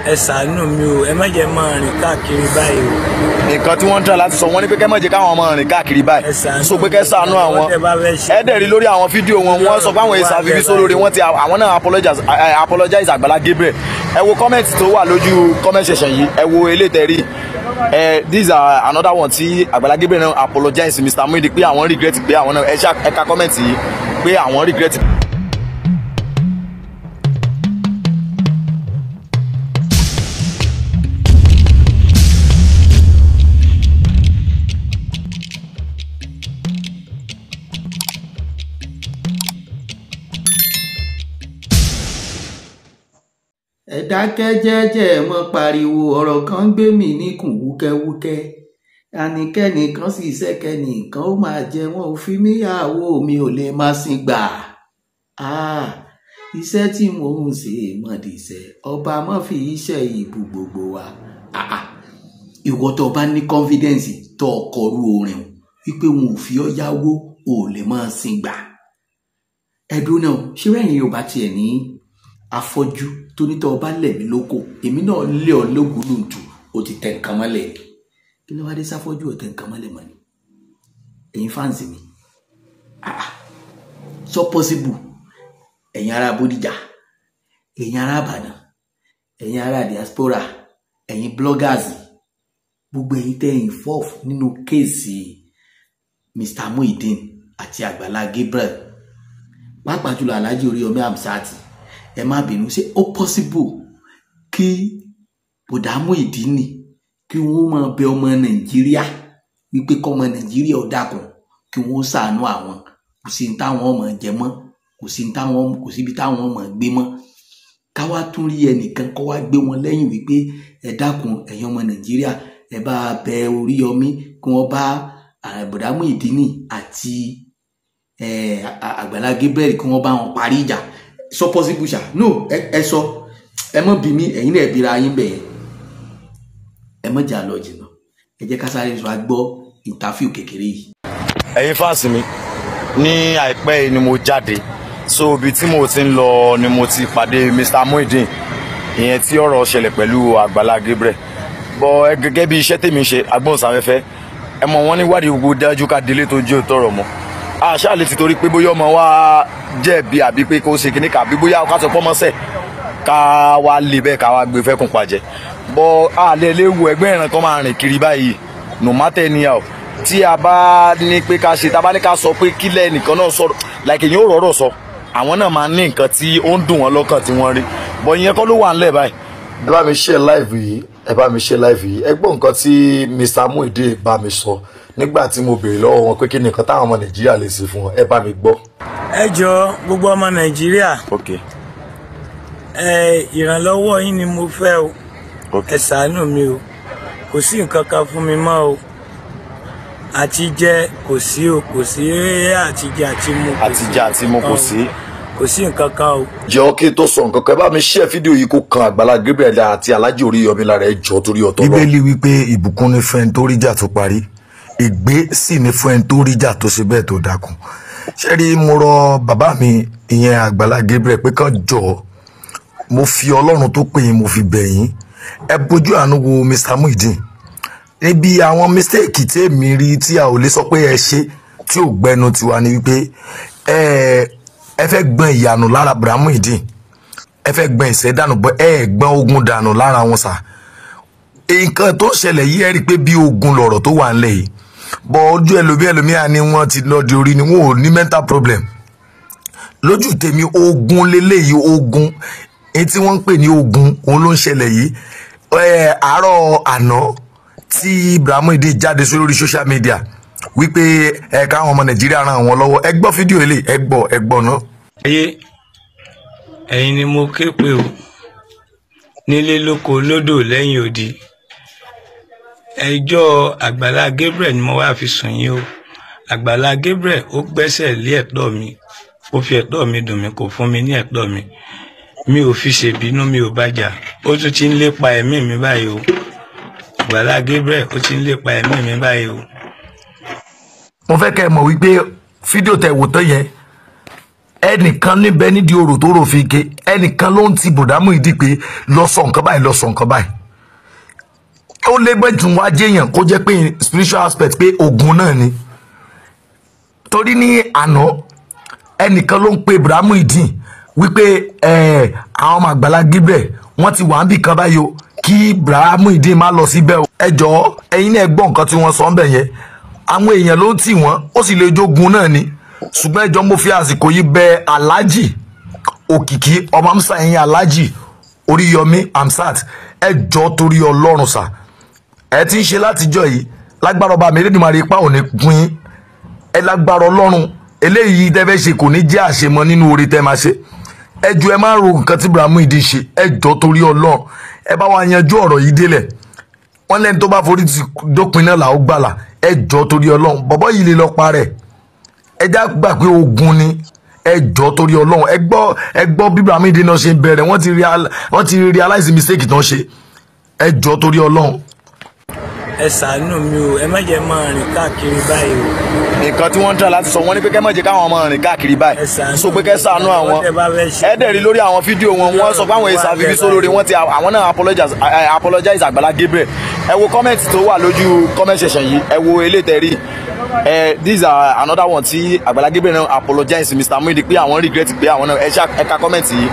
Ẹ ṣàánú mi o, ẹ má jẹ́ máa rìn káàkiri báyìí o. Nǹkan tí wọ́n ń tà láti sọ wọ́n ní pé kẹ́ má jẹ́ káwọn máa rìn káàkiri báyìí, so pé kẹ́ ṣàánú àwọn. Ẹ dẹ̀ rí lórí àwọn fídíò wọn, wọ́n sọ pé àwọn èsà fífi sólórí wọ́n ti àwọn náà apologize Àgbàlá Gabriel. Ẹ wo comment tó wà lójú comment section yìí, ẹ wo eléyìí tẹ́ rí. This is another one tí Àgbàlá Gabriel náà apologize Mr. Muideen pé àwọn regret, pé àwọn náà ẹ ka comment yìí pé àwọn regret. Ẹ dákẹ́ jẹ́jẹ́, mọ́ pariwo, ọ̀rọ̀ kan ń gbé mi níkùn wúkẹ́wúkẹ́. Àníkẹ́nìkan sì ṣẹ́kẹ́nìkan ó máa jẹ wọ́n, ò fi mí yàwó mi ò lè má sin gbà. Iṣẹ́ tí mò ń ṣe mọ̀dìṣẹ́, ọba mọ́ fi iṣẹ́ ìbú gbogbo wa. Ìwọ tó bá ní confidence tó kọrú orin wípé wọn ò fi ọ́ yáwó, ò lè má sin gbà. Ẹ̀dùn náà ṣé rẹ́yìn yóò bá tiẹ̀ ní afọ́jú tó ní tọ́ ọba lẹ̀mí lóko, èmi náà lé ọ lógúnlùntù, ó ti tẹ nǹkan mọ́lẹ̀. Kí ló wá dé sáfọ́jú ò tẹ nǹkan mọ́lẹ̀ mọ́ ni? Ẹ̀yin fáǹsì mi, so possible. Ẹ̀yin ará Bódìjà, ẹ̀yin ará Ìbàdàn, ẹ̀yin ará diaspora, ẹ̀yin bloggers, gbogbo ẹ̀yin tẹ́ involve nínú kéèsì Mr. Muideen àti Àgbàlá Gabriel, pàápàá jùlọ Alhaji Oríyọmí Hamzat, ẹ má bínú, ṣé ó possible kí bọ̀dá Muideen kí wọ́n máa bẹ ọmọ Nàìjíríà wípé kọ́mọ Nàìjíríà ó dákun kí wọ́n ṣàánú àwọn, kò sí ní táwọn ọmọ jẹ mọ́, kò sí ní táwọn, kò síbi táwọn ọmọ gbé mọ́, káwá tún rí ẹnìkan kó wá gbé wọn lẹ́yìn wípé ẹ dákun ẹ̀yin ọmọ Nàìjíríà, ẹ bá bẹ Oríyọmí kí wọ́n bá bọ̀dá Muideen àti Àgbàlá Gabriel kí wọ́n bá wọn parí ìjà. So possible ṣá? No, ẹ sọ, ẹ mọ bí mi, ẹ̀yin náà bíra yín bẹ́ẹ̀. Ẹ mọ jà lọ jìnnà, ẹ jẹ́ ká sáré sọ agbọ́ ìntàfíù kékeré yìí. Ẹ̀yin fáǹsì mi, ní àìpẹ́ yìí ni mo jáde, so ibi tí mo ti ń lọ ni mo ti pàdé Mr. Muideen, ìyẹn tí ọ̀rọ̀ ṣẹlẹ̀ pẹ̀lú Àgbàlá Gabriel. Bọ́ gẹ́gẹ́ bí iṣẹ́ tèmi ṣe agbóhùnsáfẹ́fẹ́, ẹ mọ̀ wọ́n ní wádìí gbogbo dájú ká délé tó jẹ́ òótọ́ ọ̀rọ̀ mọ́. Àṣà lè ti torí pé bóyá ọmọ wa jẹ̀bi àbí pé kó ṣe kíní kàbí bóyá ká sọ pọ́nmọ́sẹ̀ ká wá lè bẹ́ẹ̀ ká wá gbé fẹ́kùn pàjẹ́. Bọ́ àlẹ́ léwu ẹgbẹ́ ìran kan máa rìn kiri báyìí, no matter anyhow. Tí a bá ní pé ká ṣe, tá a bá ní ká sọ pé kílẹ̀ nìkan náà sọ̀rọ̀, like èyàn ò rọ̀rọ̀ sọ, àwọn náà máa ní nǹkan tí ó ń dùn wọ́n lọ́kàn tí wọ́n rí. Bọ́ ìyẹn kọ́ ló wà ńlẹ̀ báyìí. Ẹ bá mi share live yìí, ẹ bá mi share live yìí. Ẹ gbọ́ nǹkan tí Mr. Muideen bá mi sọ nígbà tí mo béèrè lọ́wọ́ wọn pé kí ni nǹkan táwọn ọmọ Nàìjíríà lè ṣe fún wọn, ẹ bá mi gbọ́. Ẹ jọ gbogbo ọmọ Nàìjíríà, ẹ ìrànlọ́wọ́ yín ni mo fẹ́ o. Ẹ ṣàánú mi o, kò sí nǹkan kan fún mi mọ́ o. Àti jẹ kò sí o, kò sí àti jẹ àti mu, àti jẹ àti mu kò sí, kò sí nǹkan kan o. Jọ kí n tó sọ nǹkan kan, ẹ bá mi share fídíò yìí kó kan Àgbàlá Gabriel àti Alhaji Oríyọmí lára, ẹ jọ torí ọ̀tọ̀ lọ. Bíbélì wípé ìbùkún ni fún ẹni tó ríjà tó parí, ègbé sì ni fún ẹni tó ríjà tó ṣe bẹ́ẹ̀ tó dákun. Ṣé rí, mo rọ bàbá mi ìyẹn Àgbàlá Gabriel pé kán jọ, mo fi Ọlọ́run tó pè yín, mo fi bẹ̀ yín, ẹ bójú àánú wo Mr. Muideen. Níbi àwọn mistake tí èmi rí tí a ò lè sọ pé ẹ ṣe tí ò gbẹnu tiwa ni wípé ẹ fẹ́ gbọ́n ìyànù lára Bùrà Muideen, ẹ fẹ́ gbọ́n ìṣẹ́ dànù, bọ́ ẹ gbọ́n ogun dànù lára wọn sà. Nǹkan tó ṣẹlẹ̀ yìí, ẹ rí i pé bí ogun lọ̀rọ̀ tó wà ńlẹ̀ yìí, bọ́ ojú ẹlòmíà ni wọ́n ti lọ di orí ni wọ́n ò ní mental problem. Lójú tèmi ogun leléyìí, ogun èyí tí wọ́n ń pè ní ogun òun ló ń ṣẹlẹ̀ yìí. Àárọ̀ àná tí Bùrà Muideen jáde sórí social media wípé ẹ káwọn ọmọ Nàìjíríà ràn wọ́n lọ́wọ́, ẹ gbọ́ fídíò ilé, ẹ gbọ́, ẹ gbọ́ náà. Ayé ẹ̀yin ni mo ké pè o, nílé lóko lódò lẹ́yìn odi. Ẹjọ́ Àgbàlá Gabriel ni mo wá fi sùn yín o. Àgbàlá Gabriel ó gbẹ́sẹ̀ lé ẹ̀tọ́ mi, ó fi ẹ̀tọ́ mi dùn mí, kò fún mi ní ẹ̀tọ́ mi. Mi ò fi ṣèbínú, mi ò bàjà, ó tún ti ń lépa ẹ̀mí mi báyìí o. Àgbàlá Gabriel ó ti ń lépa ẹ̀mí mi báyìí o. Mo fẹ́ kẹ́ ẹ mọ̀ wípé fídíò tẹ wò tán yẹn, Ẹnìkan níbẹ̀ nídìí orò tó rò fi ke, ẹnìkan ló ń ti Bọ̀dá Muyideen pé lọ sọ nǹkan báyìí, lọ sọ nǹkan báyìí. Ó lé gbẹ́jùn wá jẹ́yàn kó jẹ́ pé spiritual aspect pé ogun náà ni. Torí ní àná ẹnìkan ló ń pe Bọ̀dá Muyideen wípé àwọn ọmọ Àgbàlá Gabriel wọ́n ti wà níbì kan báyìí o, kí Bọ̀dá Muyideen má lọ síbẹ̀ o. Ẹ jọ̀ọ́, ẹ̀yin náà gbọ́ nǹkan tí wọ́n sọ ń bẹ̀ yẹn. Àwọn èèyàn ló ń tì wọ́n, ó sì lè jogun náà ni. Ṣùgbọ́n ẹ jọ̀ọ́, mo fi àsìkò yìí bẹ̀ Alhaji Òkìkí ọmọ Amsa, ẹ̀yin Alhaji Oríyọmí Hamzat, ẹ jọ̀ọ́ torí Ọlọ́run sà, ẹ ti ń ṣe látijọ́ yìí, lágbára ọba mi Elédùmarè, ipá ò ní pín ẹ lágbára Ọlọ́run. Eléyìí tẹ́ fẹ́ ṣe kò ní jẹ́ àṣemọ nínú oore tẹ́ máa ṣe. Ẹ jọ̀ọ́, ẹ má ro nǹkan tí Bọ̀dá Muyideen ṣe. Ẹ jọ̀ọ́ torí Ọlọ́run, ẹ bá wa yanjú ọ̀rọ̀ yìí délẹ̀. Wọ́n lẹ́ni tó bá forí ti dópin náà là ó gbàlà. Ẹ jọ̀ọ́ torí Ọlọ́run, bọ̀bọ́ yìí lè lọ parẹ́. Ẹ já gbà pé ogun ni. Ẹ jọ̀ọ́ torí Ọlọ́run, ẹ gbọ́, ẹ gbọ́ bí Bọ̀dá Muyideen náà ṣe ń bẹ̀rẹ̀. Wọ́n ti realize mistake tán ṣe. Ẹ jọ̀ọ́ torí Ọlọ́run. Ẹ ṣàánú mi o, ẹ má jẹ́ máa rìn káàkiri báyìí o. Nǹkan tí wọ́n ń tà láti sọ, wọ́n ní pé kẹ́ má jẹ́ káwọn ọmọ rìn káàkiri báyìí. Ẹ ṣàánú So pé kẹ́ ṣàánú mi. àwọn. Wọ́n tẹ́ bá fẹ́ ṣe. Ẹ dẹ̀ rí lórí àwọn fídíò wọn, wọ́n sọ pé àwọn èsì àfibí sólórí wọ́n ti àwọn náà apologize Àgbàlá Gabriel. Ẹ wo comment tó wà lójú comment section yìí, ẹ wo eléyìí tẹ́ rí. Ẹ this is another one tí Àgbàlá Gabriel náà apologize Mr Muideen pé àwọn regret pé àwọn náà, ẹ ṣá ẹ ka comment yìí,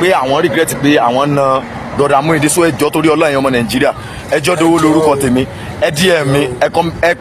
pé àwọn regret pé àwọn náà Brother Muideen. So ẹ jọ̀ọ́ torí Ọlọ́run, ọmọ Nàìjíríà, ẹ jọ̀ọ́, dowó lórúkọ tèmi. Ẹ DM mi, ẹ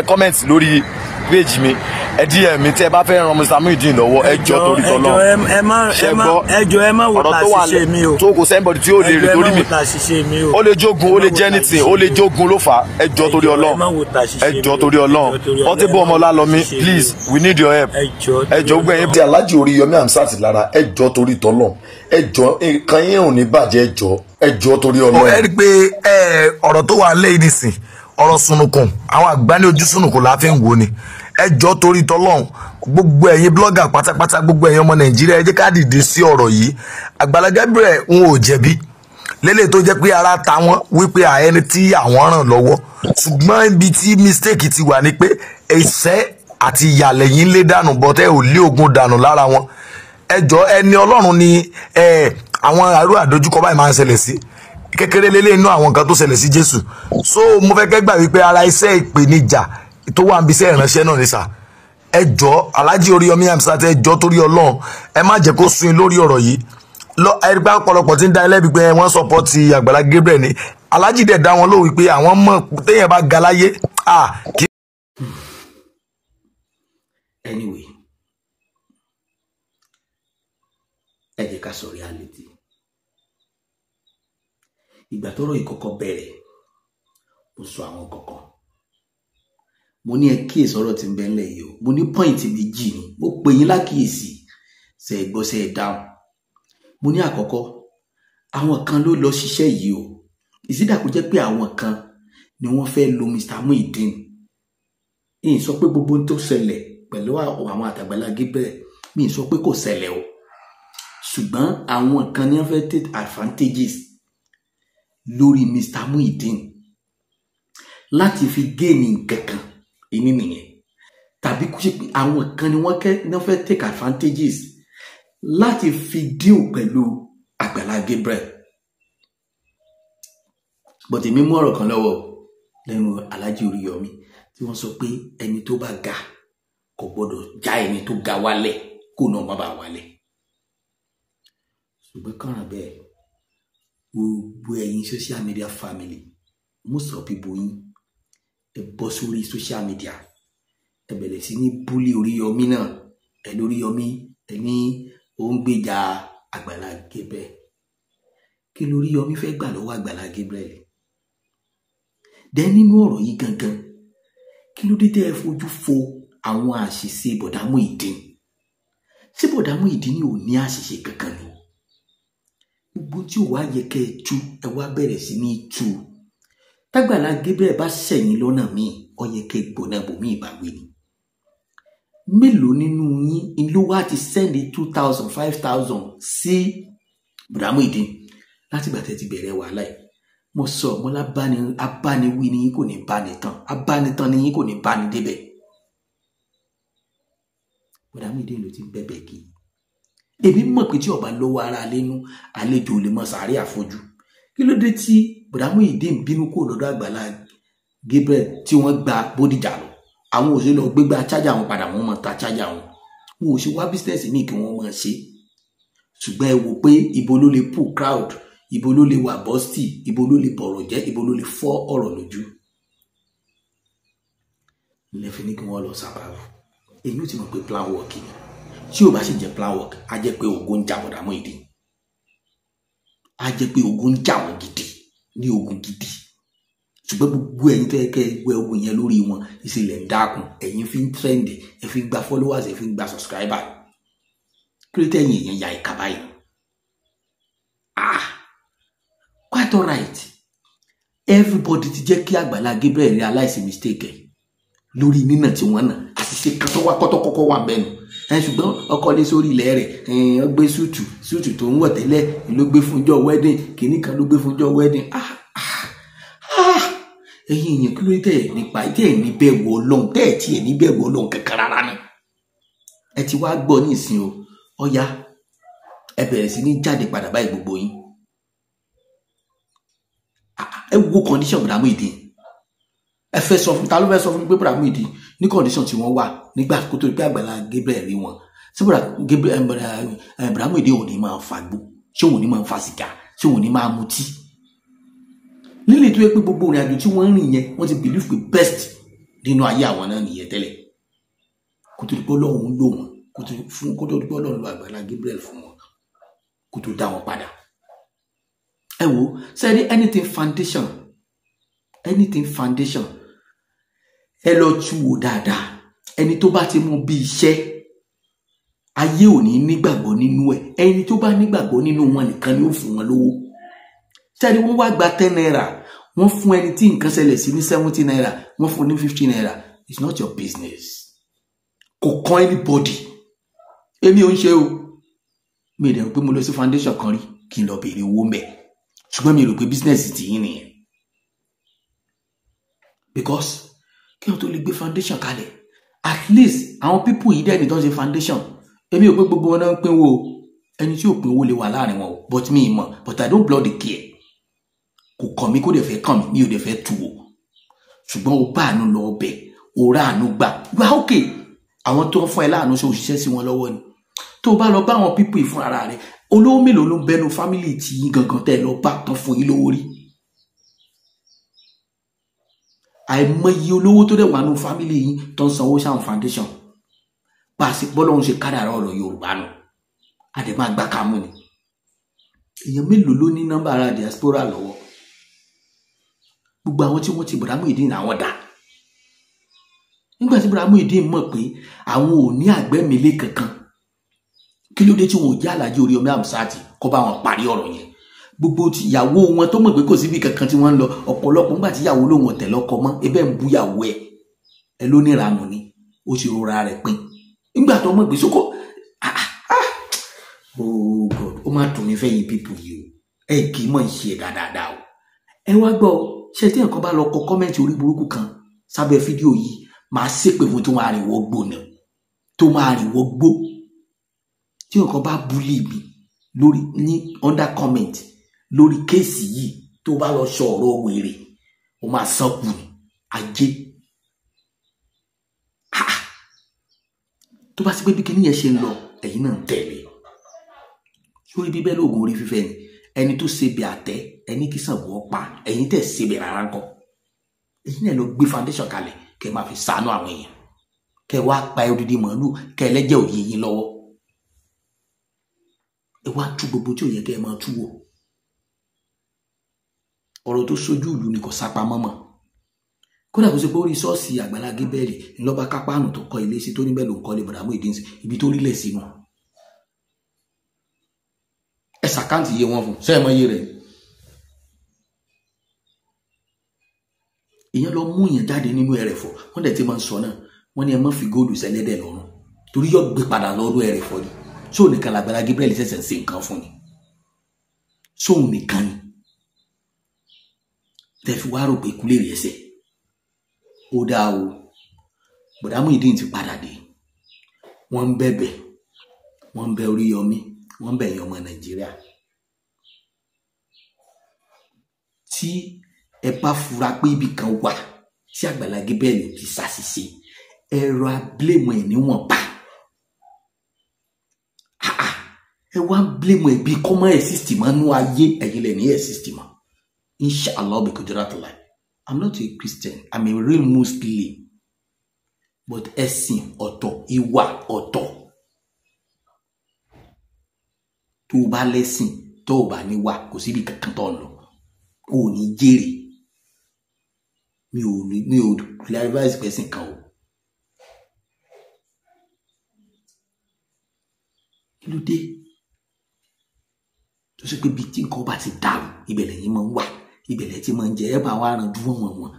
comment lórí page mi, ẹ DM mi tí ẹ bá fẹ́ ran Mr Muideen lọ́wọ́. Ẹ jọ̀ọ́ torí tỌlọ́run. Ẹ má Ṣe ẹ má gbọ́? Ẹ jọ̀ọ́, ẹ má wò Ọ̀rọ̀ ta tó wà ṣiṣẹ́ mi o. tó kò sí anybody tí ó lè Ẹ rí jọ̀ọ́, ẹ torí má mi. wò ta ṣiṣẹ́ mi o. Ó lè jogun, ó lè jẹ́ anything, ó lè jogun ló fà á. Ẹ jọ̀ọ́ torí Ẹ jọ̀ọ́, ẹ Ọlọ́run. má wò ta ṣiṣẹ́ Ẹ mi jọ̀ọ́ o. torí Ọlọ́run. Ẹ jọ̀ọ́ torí Ọlọ́run, Portable ẹ má wò ta Ọmọlálọmí, ṣiṣẹ́ mi o. please, we need your help. Ẹ jọ̀ọ́ Ẹ jọ̀ọ́, torí Gbogbo ẹ̀yin tí Alhaji Oríyọmí Hamzat lára, ẹ jọ̀ọ́ torí tỌlọ́run, ẹ jọ̀ọ́, nǹkan yín ò ní bàjẹ́. Ẹ jọ̀ọ́, ẹ jọ̀ọ́ torí Ọlọ́run. Ẹ rí i pé ọ̀rọ̀ tó wà lẹ́yìn nísìn, ọ̀rọ̀ sunukun, àwọn àgbá ní ojú sunukun la fi ń wò ni. Ẹ jọ̀ọ́ torí tỌlọ́run, gbogbo ẹ̀yin blogger pátápátá, gbogbo ẹ̀yin ọmọ Nàìjíríà, ẹ jẹ́ ká dìde sí ọ̀rọ̀ yìí. Àgbàlá Gabriel ń ò jẹ̀bi lélẹ̀ tó jẹ́ pé ara ta wọ́n wípé àẹni tí àwọn ràn lọ́wọ́, ṣùgbọ́n ibi tí mistake ti wà ni pé ẹ̀ṣẹ̀ àti ìyàlẹ̀ yín lé dànù bọ́tẹ́ ò lé ogun dànù lára wọn. Ẹ jọ̀ọ́, ẹni Ọlọ́run ni ẹ àwọn àrú àdójúkọ báyìí máa ń ṣẹlẹ̀ sí kékeré lélẹ̀ inú àwọn nǹkan tó ṣẹlẹ̀ sí Jésù. So mo fẹ́ kẹ́ gbà wípé ara iṣẹ́ ìpèníjà tó wà níbi iṣẹ́ ìránṣẹ́ náà ni sà. Ẹ jọ̀ọ́, Alhaji Oríyọmí Hamzat, ẹ jọ̀ọ́ torí Ọlọ́run, ẹ má jẹ́ kó sun lórí ọ̀rọ̀ yìí lọ. Ẹni pé ọ̀pọ̀lọpọ̀ tí ń dá ẹlẹ́bi pé wọ́n support Àgbàlá Gabriel ni. Alhaji dẹ̀ dá wọn lóhùn wípé àwọn mọ̀ téèyàn bá ga láyé ah kí. Anyway, ẹ jẹ́ ká sọ reality. Ìgbà tọ́rọ̀ yìí kọ́kọ́ bẹ̀rẹ̀, mo sọ àwọn kọ̀ọ̀kan, mo ní ẹ kíyèsí ọ̀rọ̀ tí ń bẹ ńlẹ̀ yìí o. Mo ní point méjì ni mo pè yín lákìyèsí. Ṣe é gbọ́? Ṣe é dáhùn? Mo ní àkọ́kọ́, àwọn kan ló lọ ṣiṣẹ́ yìí o. Ìsídà kó jẹ́ pé àwọn kan ni wọ́n fẹ́ lo Mr Muideen. Ìyìn sọ pé gbogbo ohun tó ṣẹlẹ̀ pẹ̀lú àwọn àtàgbàlá Gabriel, mi ì sọ pé kò ṣẹlẹ̀ o, ṣùgbọ́n àwọn kan ní wọ́n fẹ́ take advantages lórí Mr Muideen láti fi gain nǹkan kan. Èmi nìyẹn. Tàbí kó ṣe pé àwọn kan ni wọ́n fẹ́ take advantages láti fi deal pẹ̀lú Àgbàlá Gabriel. But èmi mú ọ̀rọ̀ kan lọ́wọ́ lẹ́nu Alhaji Oríyọmí tí wọ́n sọ pé ẹni tó bá ga kò gbọ́dọ̀ já ẹni tó ga wálẹ̀ kó náà má bàa wálẹ̀. Ṣùgbọ́n kàràn bẹ́ẹ̀, gbogbo ẹ̀yin social media family, most of people yín, ẹ bọ́ sórí social media, ẹ bẹ̀rẹ̀ sí ní bully Oríyọmí náà. Ẹ lóríyọmí, ẹ ní ó ń gbèjà Àgbàlá Gabriel. Kí lóríyọmí fẹ́ gbà lọ́wọ́ Àgbàlá Gabriel dẹ nínú ọ̀rọ̀ yìí gangan? Kí ló dé tẹ́ ẹ fojú fo àwọn àṣìṣe Bọ̀dá Muyideen? Ṣé Bọ̀dá Muyideen ò ní àṣìṣe kankan ni? Gbogbo tí ò wá yẹ kẹ́ ẹ tú, ẹ wá bẹ̀rẹ̀ sí ní tú. Tágbàlá Gabriel bá ṣẹ̀yìn lọ́nà míì, ó yẹ kẹ́ ẹ gbọ̀nà bòmíì ìbáwí ni. Mélòó nínú yín ló wá ti send 2,000, 5,000 sí Bọ̀dá Muyideen látìgbà tẹ́ ti bẹ̀rẹ̀ wàhálà yìí? Mo sọ mo lábáni abániwí ni yín kò ní bá ní tán, abánitán ni yín kò ní bá ní débẹ̀. Bọ̀dá Muyideen ló ti ń bẹ̀bẹ̀ kí Èmi mọ̀ pé tí ọba lọ́wọ́ ara lẹ́nu àlejò ò lè mọ sàárè àfojú. Kí ló dé tí Bọ̀dá Muyideen bínú kúrò lọ́dọ̀ Àgbàlá Gabriel tí wọ́n gba Bódìjà lọ? Àwọn òṣèlú lọ gbégbá chájà wọn padà, wọ́n máa ta chájà wọn. Wọn ò ṣe wá bísínẹ́sì míì kí wọ́n máa ṣe. Ṣùgbọ́n ẹ wò pé ibo ló lè pull crowd, ibo ló lè wà bọ́stì, ibo ló lè bọ̀rọ̀ jẹ́, ibo ló lè fọ́ ọ̀rọ̀ lójú. Lẹ́fẹ̀ ní kí wọ́n lọ sábàrù. Èyí ò ti mọ̀ pé plan work ni. Tí ò bá sì jẹ́ plan work, á jẹ́ pé ogun ń jà Bọ̀dá Muyideen. Á jẹ́ pé ogun ń jà wọ́n gidi, ní ogun gidi. Ṣùgbọ́n gbogbo ẹ̀yin tó yẹ kẹ́ ẹ gbé ogun yẹn lórí wọn, ìṣẹ̀lẹ̀ ń dákun, ẹ̀yin fi ń trend, ẹ fi ń gba followers, ẹ fi ń gba subscriber. Kí ló tẹ̀yìn èèyàn ya ìka báyìí? Ah, quite alright. Everybody ti jẹ́ kí Àgbàlá Gabriel realize mistake ẹ̀ lórí nínà tí wọ́n nà, àṣìṣe kan tó wá kọ́tọ́kọ́kọ́ wà mẹ́nu. Ṣùgbọ́n ọkọ lé sórí ilẹ̀ rẹ̀, ó gbé súùtù tó ń wọ̀ tẹ́lẹ̀ ló gbé fúnjọ́ wedding, kìíní kan ló gbé fúnjọ́ wedding. Ah ah ah, ẹ̀yin èèyàn kí ló tẹ̀ nípa tẹ̀ ní bẹ̀rù Ọlọ́run, tẹ̀ tiẹ̀ ní bẹ̀rù Ọlọ́run kankan rárá ni. Ẹ ti wá gbọ́ nísìn o, ọ̀ya ẹ bẹ̀rẹ̀ sí ní jáde padà báyìí gbogbo yín. Ẹ wo condition Bọ̀dá Muyideen. Ẹ fẹ́ sọ fún ta ló fẹ́ sọ fún mi pé Bọ̀dá Muyideen ní condition tí wọ́n wà nígbà kó tó pé Àgbàlá Gabriel rí wọn. Ṣé Bọ̀dá Muyideen ò ní máa fagbó? Ṣé òun ní máa fa sìgá? Ṣé òun ní máa mutí? Lílè tó yẹ pé gbogbo ìrìn àjò tí wọ́n ń rìn yẹn, wọ́n ti believe pé best nínú ayé àwọn náà nìyẹn tẹ́lẹ̀. Kó tó di pé Ọlọ́run lò wọ́n, kó tó di pé Ọlọ́run lo Àgbàlá Gabriel fún wọn, kó tó dá wọn padà. Ẹ wo, sẹ́ni anything foundation, anything foundation, ẹ lọ tú wò dáadáa. Ẹni tó bá ti mú bí iṣẹ́, ayé ò ní nígbàgbọ́ nínú ẹ̀. Ẹni tó bá nígbàgbọ́ nínú wọn nìkan ni ó fún wọn lówó. Sẹ́ni wọ́n wá gba 10 naira, wọ́n fún ẹni tí nǹkan ṣẹlẹ̀ sí ní 70 naira, wọ́n fún ní 50 naira. It's not your business. Kò kan anybody. Èmi ò ń ṣe o. Mi ò dẹ̀ rò pé mo lọ sí foundation kan rí kí n lọ béèrè owó mbẹ̀. Ṣùgbọ́n mi rò pé business ti yín nìyẹn. Because kí wọ́n tó lè gbé foundation kalẹ̀, at least àwọn people yìí dẹ́ni tó ń ṣe foundation. Èmi ò pé gbogbo wọn náà ń pínwó o. Ẹni tí ò pínwó lè wà láàrin wọn o. But mi mọ̀, but I don't bloody care. Kò kàn mí, kò dẹ̀ fẹ́ kàn mí, mi ò dẹ̀ fẹ́ tu o. Ṣùgbọ́n o bá àánú lọ ọbẹ̀, o rà àánú gbà. Wá òkè, àwọn tó ń fún ẹ láàánú ṣe òṣìṣẹ́ sí wọn lọ́wọ́ ni. Tó o bá lọ bá àwọn people yìí fún ara rẹ, olówó mélòó ló ń bẹnu family tí yín gangan tẹ́ ẹ lọ bá tán fún yín lówó rí? Àìmọye olówó tó dẹ̀ wà nù family yín tó ń sanwó sáwọn foundation. Bá a ṣe bọ́lọ́run ṣe kádàrá ọ̀rọ̀ Yorùbá nù, a dẹ̀ máa gbá kámú ni. Èèyàn mélòó ló ní nọ́mbà ara diaspora lọ́wọ́? Gbogbo àwọn tí wọ́n ti Bọ̀dá Muyideen àwọn dà. Nígbà tí Bọ̀dá Muyideen mọ̀ pé àwọn ò ní àgbẹ̀mílé kankan, kí ló dé tí wọn ò jẹ́ Àlàjí Oríyọmí Hamzat kó bá wọn parí ọ̀rọ̀ yẹn? Gbogbo ìyàwó wọn tó mọ̀ pé kò síbi kankan tí wọ́n ń lọ, ọ̀pọ̀lọpọ̀ nígbà tí ìyàwó lòun ọ̀tẹ̀ lọ́kọ mọ́, ebẹ́ ń bú ìyàwó ẹ̀, ẹ ló níranù ni, ó ti rọra rẹ̀ pin. Nígbà tó mọ̀ pé sókó, oh God, ó máa dùn mí fẹ́yìn pípù yìí o, ẹ kì í mọ̀ ń ṣe dáadáa o. Ẹ wá gbọ́, ṣé tí nǹkan bá lọ kọ kọ́mẹ́ǹtì orí burúkú kan sábẹ́ fídíò yìí, màá ṣépè fún tó máa rìn wọ́gbó ni, tó máa rìn wọ́gbó. Tí nǹkan bá búlì mi lórí ní under comment lórí kéèsì yìí, tó bá lọ sọ ọ̀rọ̀ wèrè, ó máa sán kù ní ajé. Tó bá sí pé bí kinní yẹn ṣe ń lọ, ẹ̀yin náà ń tẹ̀lé. Sórí bíbẹ́ lóògùn orí fífẹ́ ni, ẹni tó ṣe bí àtẹ, ẹni kí Ṣàngó pa, ẹ̀yin tẹ̀ ṣe bẹ̀ rárá ńkọ́. Ẹ̀yin náà lọ gbé foundation kalẹ̀ kẹ́ máa fi ṣàánú àwọn èèyàn, kẹ́ wá pa odidi màálù, kẹ́ ẹlẹ́jẹ̀ òye yín lọ́wọ́. Ẹ wá tú gbogbo tí ò yẹ kẹ́ ẹ máa tú wò. Ọ̀rọ̀ tó sojú ìlú ni kò sápamọ́ mọ́. Kódà kó ṣe pé ó rí ṣọ́ọ̀ṣì Àgbàlá Gabriel ńlọ́ba kápáànù tó kọ́ ilé sí tó níbẹ̀ ló ń kọ́lé Bọ̀dá Muyideen sí, ibi tó rílẹ̀ sínú. Ẹ ṣàkáǹtì iye wọn fún, ṣé ẹ mọ iye rẹ̀? Ìyẹn lọ mú yẹn jáde nínú ẹrẹ̀fọ̀, wọ́n dẹ̀ ti máa ń sọ náà, wọ́n ní ẹ má fi góòlù sẹ́lẹ́dẹ̀ lọ́rùn torí yóò gbé padà lọ́dún ẹrẹ̀fọ̀ ni. Sóun nìkan l'Àgbàlá Gabriel ṣẹ̀ṣẹ̀ ń ṣe nǹkan fún ni? Sóun nìkan ni tẹ́ fi wá rò pé kúlẹ̀ rí ẹsẹ̀? Ó dáa o, Bọ̀dá Muyideen ti padà dé, wọ́n ń bẹ̀bẹ̀, Wọ́n ń bẹ Oríyọmí, wọ́n ń bẹ ẹ̀yin ọmọ Nàìjíríà. Tí ẹ bá fura pé ibì kan wà tí Àgbàlá Gabriel ti ṣàṣìṣe, ẹ rọ abúlémù ẹ níwọ̀nba. Ẹ wá ń bílẹ̀mù ẹ̀ bíi kọ́mọ́ exist mọ́ nú ayé, ẹ̀yin lẹ̀ ní exist mọ́. Inshallah bi kudratillah. I'm not a Christian, I'm a real Muslim, but ẹ̀sìn ọ̀tọ̀, ìwà ọ̀tọ̀. Tó o bá lẹ́sìn, tó o bá níwà, kò síbi kankan tó ń lọ, o ò ní jèrè. Mi ò clarify pẹ̀sìn kan o. Kí ló dé tó ṣe pé bíi tí nǹkan bá ti dàrú, ibẹ̀ lẹ́yìn máa ń wà, ibẹ̀ lẹ́yìn tí máa ń jẹ, ẹ bá wa ràn dúró wọn.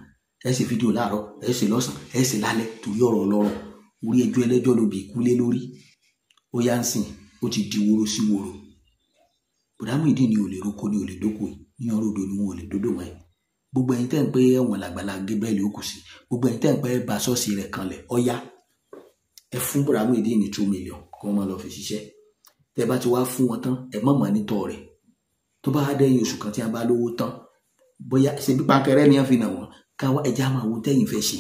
Ẹ ṣe fídíò láàárọ̀, ẹ ṣe lọ́sàn-án, ẹ ṣe lálẹ́, torí ọ̀rọ̀ ọlọ́rọ̀. Orí ẹjọ́ ẹlẹ́jọ́ ló bì kú lé lórí. Ó yá ń sìn, ó ti di woro sí woro. Bọ̀dá Muyideen ni ò lè roko, ni ò lè dóko yìí, ní ọ̀rọ̀ odò ni wọn ò lè dódò wọn yìí. Gbogbo ẹ̀yin tẹ́ ń pé ẹ̀wọ̀n làgbàlá Gabriel ó kù sí, gbogbo ẹ̀yin tẹ́ ń pé bá ṣọ́ọ̀ṣì rẹ̀ kanlẹ̀, ọ̀yá ẹ fún Bọ̀dá Muyideen ní 2 million kí wọ́n máa lọ fi ṣiṣẹ́. Tẹ́ bá ti wá fún wọn tán, ẹ mọ̀ mọ́ nítọ̀ rẹ̀. Tó bá dẹ́yìn oṣù kan tí a bá lówó tán, bóyá ṣe bí pankẹrẹ́ ni wọ́n fi nà wọ́n, káwá ẹja máa wo tẹ́yìn fẹ́ ṣe.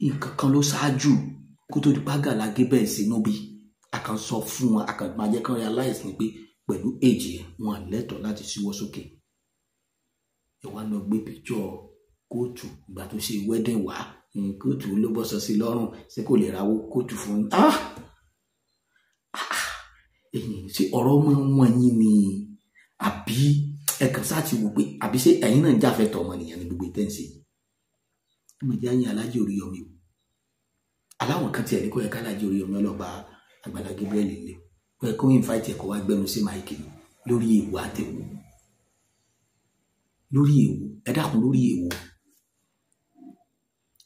Nǹkan kan ló ṣáájú kó tó di pàgàlà Gabriel sínú bí. A kàn sọ fún wọn, a kàn máa jẹ́ kán realize ni pé pẹ̀lú èjì ẹ̀ wọn lẹ́tọ̀ọ́ láti ṣíwọ́ sókè. Ẹ wá lọ gbé picture kóòtù ìgbà tó ṣe wedding wá, kóòtù ló bọ́ sọ sí lọ́rùn, ṣé kò lè rawó kóòtù fún un? Ṣé ọ̀rọ̀ ọmọ wọn yín ni, àbí ẹ kàn sáà ti wò pé, àbí ṣé ẹ̀yin náà ń jáfẹ́tọ̀ ọmọnìyàn ní gbogbo ìtẹ́ǹsì? Ẹ mọ̀ jẹ́ àyìn Aláàjì Oríyọmí o. Aláwọn kan tiẹ̀ ní kó yẹ ká Aláàjì Oríyọmí ọlọ́ba Àgbàlá Gabriel lé, kó yẹ kó invite ẹ̀ kó wá gbẹnu sí máìkì lórí èèwọ̀ àtẹ̀wò, lórí èèwọ̀, ẹ dákun, lórí èèwọ̀.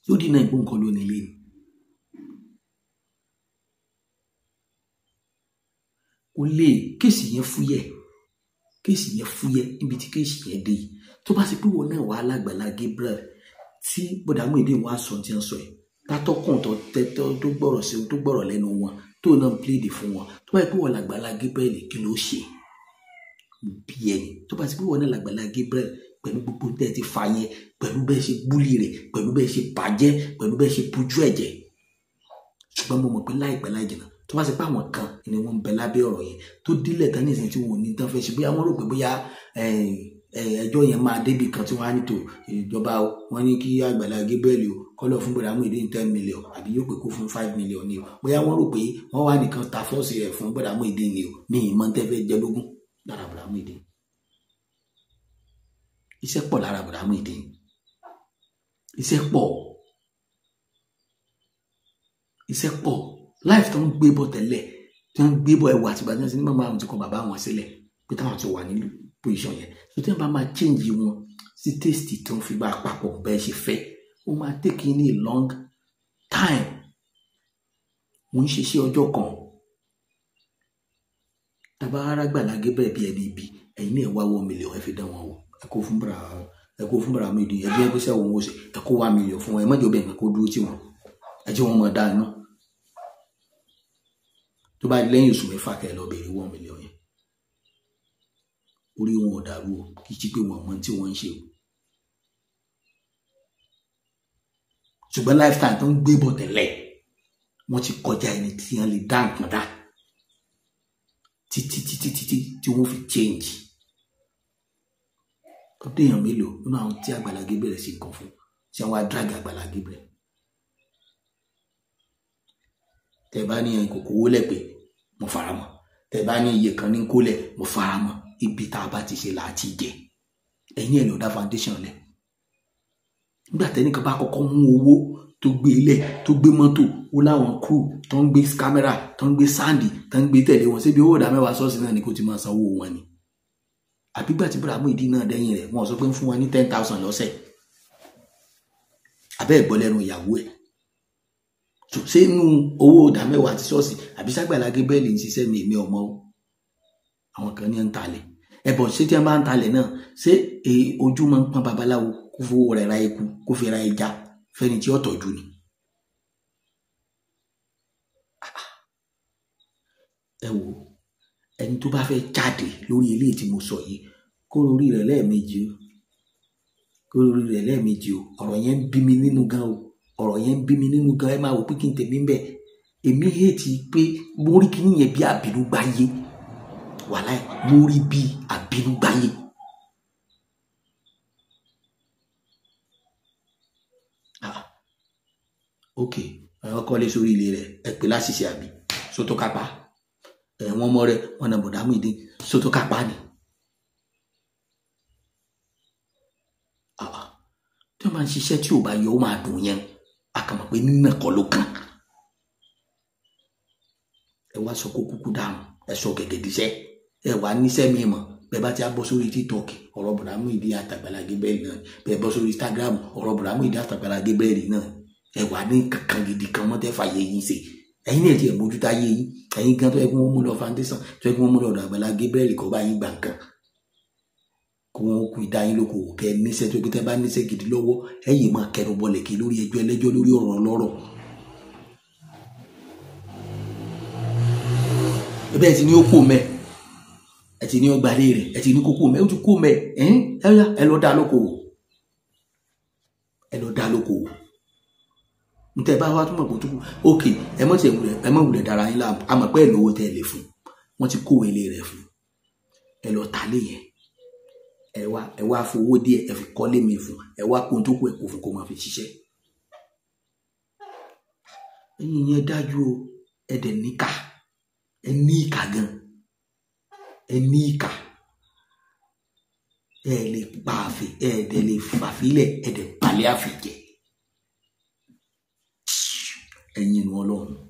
Yóò dínà ìgbó nǹkan lónìí lé ni. Kò lè kéèsì yẹn fúyẹ́, kéèsì yẹn fúyẹ́ níbi tí kéèsì yẹn dé yìí. Tó bá ṣe pé wọn náà wà lágbàlá Gabriel tí Bọ̀dá Muyideen wá sọ tí wọ́n sọ yìí, tátọ́kùn tó tẹ́tọ́ tó gbọ́rọ̀ sí tó gbọ́rọ̀ lẹ́nu wọn, tó náà ń pléèdì fún wọn, tó bá yẹ pé wọn làgbàlá Gabriel kí ló ṣe bí ẹni? Tó bá ṣe pé wọn náà làgbàlá Gabriel pẹ̀lú gbogbo tẹ́ ti fa yẹn, pẹ̀lú bẹ́ẹ̀ ṣe búlì rẹ̀, pẹ̀lú bẹ́ẹ̀ ṣe bàjẹ́, pẹ̀lú bẹ́ẹ̀ ṣe bujú ẹ̀jẹ̀. Ṣùgbọ́n mo mọ̀ pé láìpẹ́ láì jìnnà, tó bá ṣe pé àwọn kan ni wọ́n ń bẹ lábẹ́ ọ̀rọ̀ yẹn tó dílẹ̀ tán ní ìsìn tí wọn ò ní tán fẹ́ ṣe, bóyá wọ́n rò pé bóyá ẹjọ́ yẹn máa débì kan tí wọ́n á nítò ìjọba wọn ní kí Àgbàlá Gabriel o kọ́ lọ fún Bọ̀dá Muyideen 10 million, àbí yóò pé kó fún 5 million ni o, bóyá wọ́n rò pé wọ́n wá nìkan ta fọ́ọ̀sì rẹ̀ fún Bọ̀dá Muyideen ni o. Mi ì mọ̀ tẹ́ fẹ́ jẹ lógún lára Bọ̀dá Muyideen. Iṣẹ́ pọ̀ lára Bọ̀dá Muyideen, iṣẹ́ pọ̀, iṣẹ́ pọ̀. Life tó ń gbé bọ̀ tẹ́lẹ̀, tó ń gbé bọ̀ ẹwà àtìgbà tí wọ́n ti ní màmá àwọn ti kọ bàbá wọn sílẹ̀ pé táwọn ti wà nílùú position yẹn. So tí wọ́n bá máa change wọn sí taste tó ń fi bá papọ̀ bẹ́ẹ̀ ṣe fẹ́, ó máa take in a long time. Mo ń ṣiṣẹ́ ọjọ́ kan, tàbá arágbàlá Gabriel bí ẹni ibi, ẹ̀yin náà wá 1 million ẹ fi dán wọn wò. Ẹ kó fún Bọ̀dá Muyideen, ẹ jẹ́ pé sẹ́wọ̀n wọn ó ṣe, ẹ kó 1 million fún wọn, ẹ má jẹ́ obìnrin kan kó dúró tì wọ́n, ẹ jẹ́ wọn máa dá iná. Tó bá lẹ́yìn oṣù mẹ́fà kẹ́ ẹ lọ bèrè 1 million yẹn. Orí wọn ò dàrú o, kì í ṣe pé wọn mọ tí wọ́n ń ṣe o. Ṣùgbọ́n lifetime tó ń gbé bọ̀ tẹ́lẹ̀, wọ́n ti kọjá ẹni tí wọ́n lè dá nǹkan dá títí títí títí tí wọ́n fi change. Ọdún èèyàn mélòó nínú àwọn tí Àgbàlá Gabriel ṣe nǹkan fún, tí wọ́n á drag Àgbàlá Gabriel? Tẹ́ bá ní kòkó owó lẹ̀ pé mo fara mọ́, tẹ́ bá ní iye kan ní kólẹ̀ mo fara mọ́, ibi tá a bá ti ṣe là á ti jẹ. Ẹ̀yin ẹ̀ lọ dá foundation lẹ̀. Nígbà tẹ́nìkan bá kọ́kọ́ mú owó tó gbé ilẹ̀, tó gbé mọ́tò, ó láwọn crew tó ń gbé kámẹ́rà, tó ń gbé sáǹdì, tó ń gbé tẹ̀lé wọn, síbi owó ìdá mẹ́wàá ṣọ́ọ̀ṣì náà ni kò ti máa sanwó wọn ni. Àbígbà tí Bọ̀dá Muyideen náà dẹ́yìn rẹ̀, wọ́n sọ pé ń fún wọn ní 10,000 lọ́sẹ̀. Abẹ́ ẹ̀gbọ́ lẹ́nu ìyàwó ẹ̀. Ṣé inú owó ìdá mẹ́wàá ti ṣọ́ọ̀ṣì àbí ságbàlá Gabriel ń ṣiṣẹ́ mi èmi ọmọ o? Àwọn kan ní ń talẹ̀. Ẹ̀bọ̀n ṣé tí wọ́n bá ń talẹ̀ náà, ṣé ojú máa ń pọ́n babaláwo kó fowó rẹ̀ ra eku, kó fi ra ẹja fẹ́ni tí ó tọ́jú ni? Ẹ wò, ẹni tó bá fẹ́ jáde lórí eléyìí tí mo sọ yìí, kó lórí rẹ̀ lẹ́ẹ̀mejì o, kó lórí rẹ̀ lẹ́ẹ̀mejì o. Ọ̀rọ̀ yẹn ń bí mi nínú gan o, ọ̀rọ̀ yẹn ń bí mi nínú gan. Ẹ máa wò pé kí n tèmi ń bẹ̀. Èmi hate pé mo rí kíní yẹn bí àbínúgbáyé, wàláì mo rí bí àbínúgbáyé. Ok, ẹ kọ́lé sórí ilé rẹ̀, ẹ pè láṣìṣe àbí sótó kápá ẹ wọ́n mọ́ rẹ̀ wọ́n na bọ̀dá Muyideen sótó kápá ni. Tí wọ́n máa ń ṣiṣẹ́ tí ò bá yọ ó máa dùn yẹn, a kàn mọ̀ pé nínà kọ́ ló kàn. Ẹ wá sọ kó kúkú dáhùn, ẹ sọ gẹ̀gẹ̀ díṣẹ́, ẹ wà níṣẹ́ mi mọ̀. Bẹ́ẹ̀ bá ti á bọ́ sórí TikTok, ọ̀rọ̀ bọ̀dá Muyideen àtàgbàlá Gabriel náà. Bẹ́ẹ̀ bọ́ sórí Instagram, ọ̀rọ̀ bọ̀dá Muyideen àtàgbàlá Gabriel náà. Ẹ wà ní kankan gidi kan mọ́ tẹ́ fàyè yín ṣe. Ẹ̀yin náà tiẹ̀ mójútó ayé yín. Ẹ̀yin gan tó yẹ kí wọ́n mú lọ foundation, tó yẹ kí wọ́n mú lọ ọ̀dọ̀ Àgbàlá Gabriel kó bá yín gbà nǹkan, kó wọ́n kú ìdá yín lóko kẹ́ níṣẹ́ tó yẹ kí tẹ́ bá níṣẹ́ gidi lọ́wọ́, ẹ yìí máa kẹnu bọlẹ̀ kí lórí ẹjọ́ ẹlẹ́jọ́ lórí ọ̀rọ̀ ọlọ́rọ̀. Bẹ́ẹ̀ ti ní ó kó mẹ́, ẹ ti ní ó gbalé rẹ̀, ẹ ti ní kó kó mẹ́, ó ti kó mẹ́, ẹ lọ dá lóko, ẹ lọ dá lóko. Ntẹ bá wá túmọ̀ kó tó kú, ok, ẹ mọ̀ tiẹ̀ wulẹ̀, ẹ mọ̀ wulẹ̀ dára yín láàmú, a mọ̀ pé ẹ lówó tẹ́ ẹ lè fún, wọ́n ti kó ilé rẹ̀ fún, ẹ lọ ta lé yẹn, ẹ wá fowó díẹ̀, ẹ fi kọ́lé mi fún, ẹ wá kó tó kú ẹ kó fún kó máa fi ṣiṣẹ́. Ẹ̀yin yẹn dájú o, ẹ dẹ̀ níkà, ẹ ní ìkà gan, ẹ ní ìkà, ẹ lè pa àfẹ, ẹ dẹ̀ lè fàfilẹ̀, ẹ dẹ̀ balẹ̀ àfẹ jẹ. Ẹ̀yin nu Ọlọ́run.